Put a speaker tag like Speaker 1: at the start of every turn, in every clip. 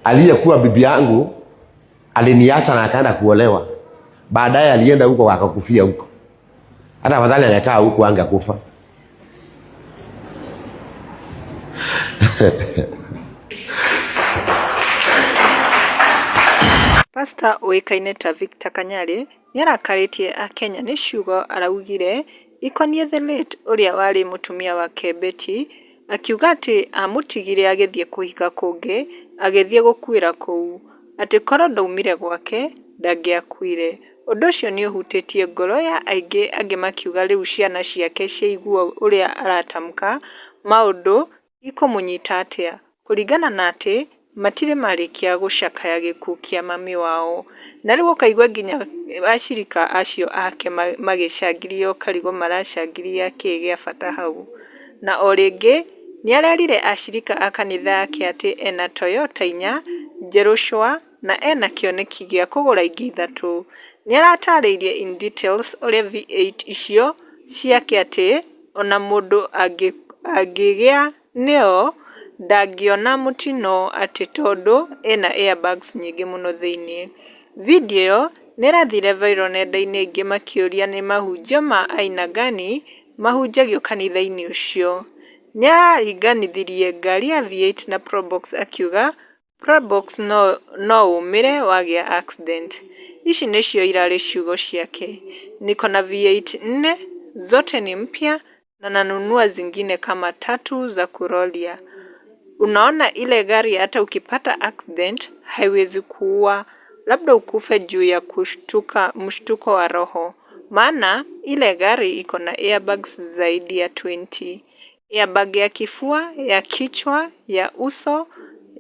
Speaker 1: Aliyekuwa bibi yangu aliniacha na akaenda kuolewa. Baadaye alienda huko akakufia huko. Hata afadhali angekaa huko angekufa.
Speaker 2: Pastor ũĩkaine ta Victor Kanyari nĩarakarĩtie akenya nĩ ciugo araugire ikoniĩ the late ũrĩa warĩ mũtumia wake Betty, akiuga atĩ amũtigire agĩthiĩ kũhika kũngĩ agĩthiĩ gũkuĩra kũu, atĩ korwo ndaumire gwake ndangĩakuire. Ũndũ ũcio nĩ ũhutĩtie ngoro ya aingĩ angĩ makiuga rĩu ciana ciake ciaigua ũrĩa aratamũka maũndũ ikũmũnyita atĩa, kũringana na atĩ matirĩ marĩkia gũcakaya gĩkuũ kĩa mami wao. Na rĩu ũkaigua nginya acirika acio ake magĩcangithia ũkarigwo maracangithia kĩ gĩa bata hau. Na o rĩngĩ nĩarerire acirika a kanitha yake atĩ ena Toyota inya njerũ cwa na ena kĩoneki gĩa kũgũra ingĩ ithatũ. Nĩaratarĩirie in details ũrĩa V8 icio ciake atĩ ona mũndũ angĩgĩa nĩyo ndangĩona mũtino atĩ tondũ ĩna airbags nyingĩ mũno thĩiniĩ. Video ĩyo nĩĩrathire viral nenda-inĩ aingĩ makĩũria nĩ mahunjio ma aina gani mahunjagio kanitha-inĩ ũcio. Nĩararinganithirie ngari ya V8 na Probox akiuga Probox no ũmĩre wagĩa accident. Ici nĩcio irarĩ ciugo ciake: Niko na V8 nne, zote ni mpya na nanunua zingine kama tatu za kurolia. Unaona ile gari hata ukipata accident haiwezi kuua, labda ukufe juu ya kushtuka mshtuko wa roho. Maana ile gari iko na airbags zaidi ya 20. Airbag ya kifua, ya kichwa, ya uso,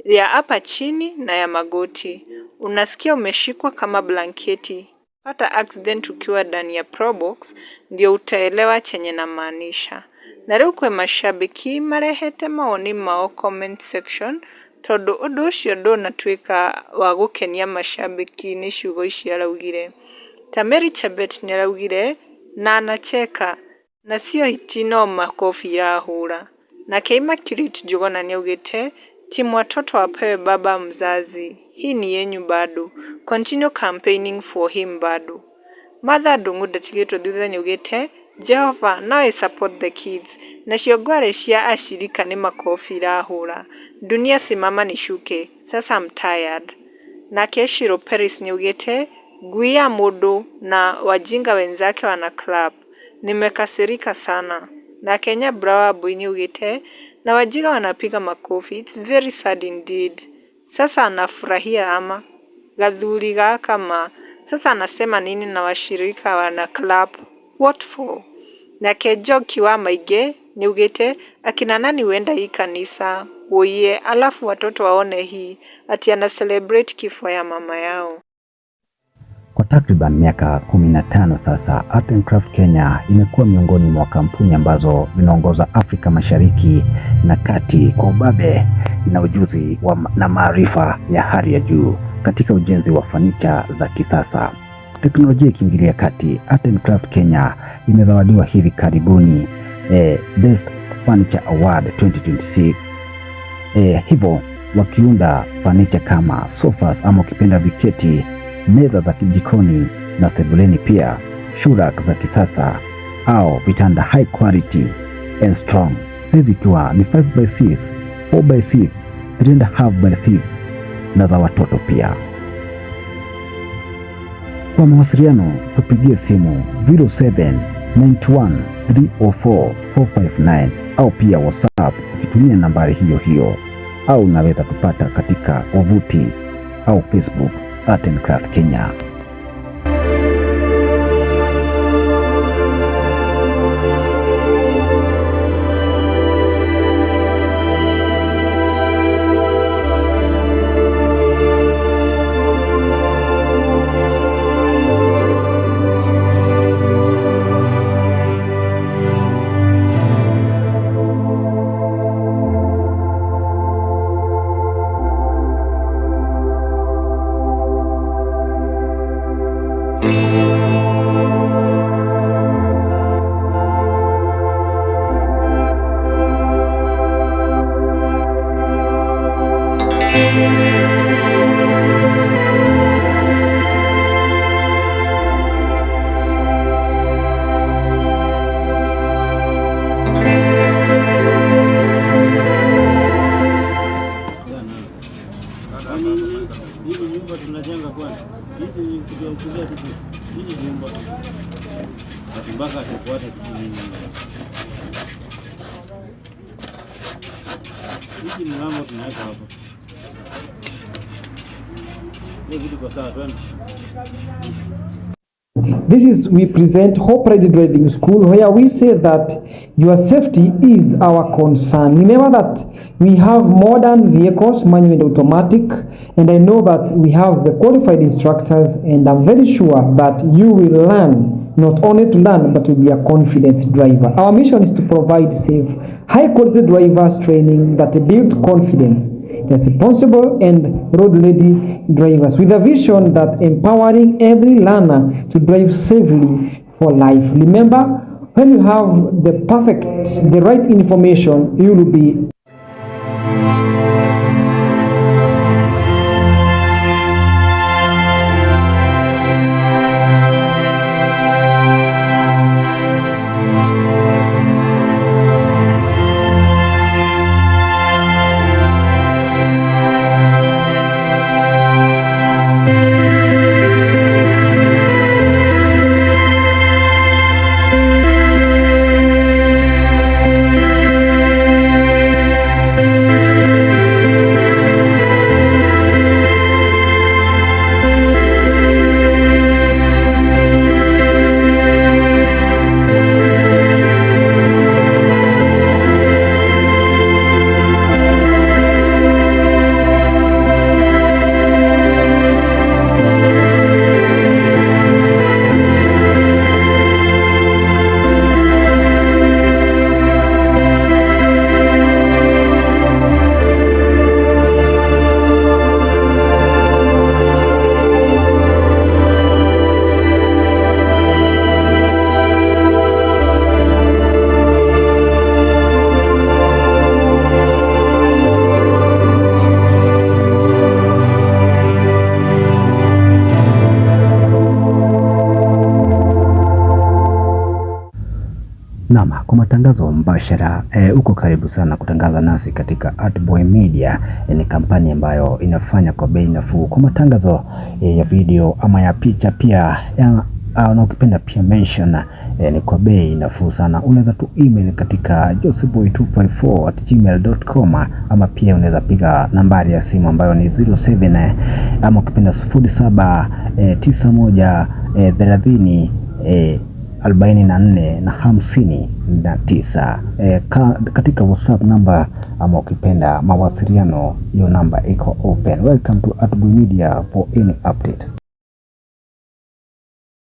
Speaker 2: ya hapa chini na ya magoti. Unasikia umeshikwa kama blanketi. Pata accident ukiwa ndani ya Probox ndio utaelewa chenye namaanisha. Na rĩu kwĩ mashabiki marehete mawoni mao comment section tondũ ũndũ ũcio ndũnatuĩka wa gũkenia mashabiki nĩ ciugo ici araugire. Ta Mary Chebet nĩaraugire na anacheka na sio hiti no makobi irahũra. Nake Immaculate Njuguna nĩaugĩte timu watoto wapewe baba mzazi, hii ni yenyu bado, continue campaigning for him bado. Martha Ndung'u ndatigĩtwo thutha nĩaugĩte Jehova no I support the kids, nacio ngware cia ashirika nĩ makobi irahũra. Dunia simama nishuke, sasa I'm tired. Nake Shiro Paris nĩaugĩte ngui ya mũndũ na wajinga wenzake wana clap, nimekasirika sana. Nake Nyambura Wambui nĩaugĩte na wajinga wanapiga makofi, it's very sad indeed. Sasa anafurahia ama gathuri gaka ma sasa anasema nini na washirika wana clap what for? Nake Njoki wa Maingĩ nĩaugĩte akina nani huenda hii kanisa woiye alafu watoto waone hii ati ana celebrate kifo ya mama yao.
Speaker 3: Kwa takriban miaka 15 sasa, Art and Craft Kenya imekuwa miongoni mwa kampuni ambazo zinaongoza Afrika Mashariki na Kati kwa ubabe na ujuzi na maarifa ya hali ya juu katika ujenzi wa fanicha za kisasa. Teknolojia ikiingilia kati, Art and Craft Kenya imezawadiwa hivi karibuni Best Furniture Award 2026. Hivyo wakiunda fanicha kama sofas ama ukipenda viketi, meza za jikoni na sebuleni, pia shoe rack za kisasa au vitanda high quality and strong, size ikiwa ni 5x6, 4x6, 3.5x6 na za watoto pia. Kwa mawasiliano tupigie simu 0791 304 459 au pia WhatsApp ukitumia nambari hiyo hiyo, au unaweza kupata katika wavuti au Facebook Art and Craft Kenya.
Speaker 4: Kwani hii nyumba tunajenga kwani? Hizi ni kuja kuja tu. Hizi nyumba. Mpaka tufuate sisi. Hizi mlango tunaweka hapo. Hiyo kitu kwa sawa, twende.
Speaker 5: This is we present Hope Ready Driving School, where we say that your safety is our concern. Remember that we have modern vehicles, manual and automatic, and I know that we have the qualified instructors, and I'm very sure that you will learn, not only to learn, but to be a confident driver. Our mission is to provide safe, high quality drivers training that build confidence, responsible and road-ready drivers, with a vision that empowering every learner to drive safely for life. Remember, when you have the right information, you will be
Speaker 3: Naam, kwa matangazo mbashara uko karibu sana kutangaza nasi katika Artboy Media. Ni kampani ambayo inafanya kwa bei nafuu kwa matangazo ya video ama ya picha pia ya, na ukipenda pia mention ni kwa bei nafuu sana. Unaweza tu email katika joseboy254@gmail.com ama pia unaweza piga nambari ya simu ambayo ni 07 ama ukipenda 07 91 30 44 na 59. Katika WhatsApp namba ama ukipenda mawasiliano, hiyo namba iko open. Welcome to Artboy Media for any update.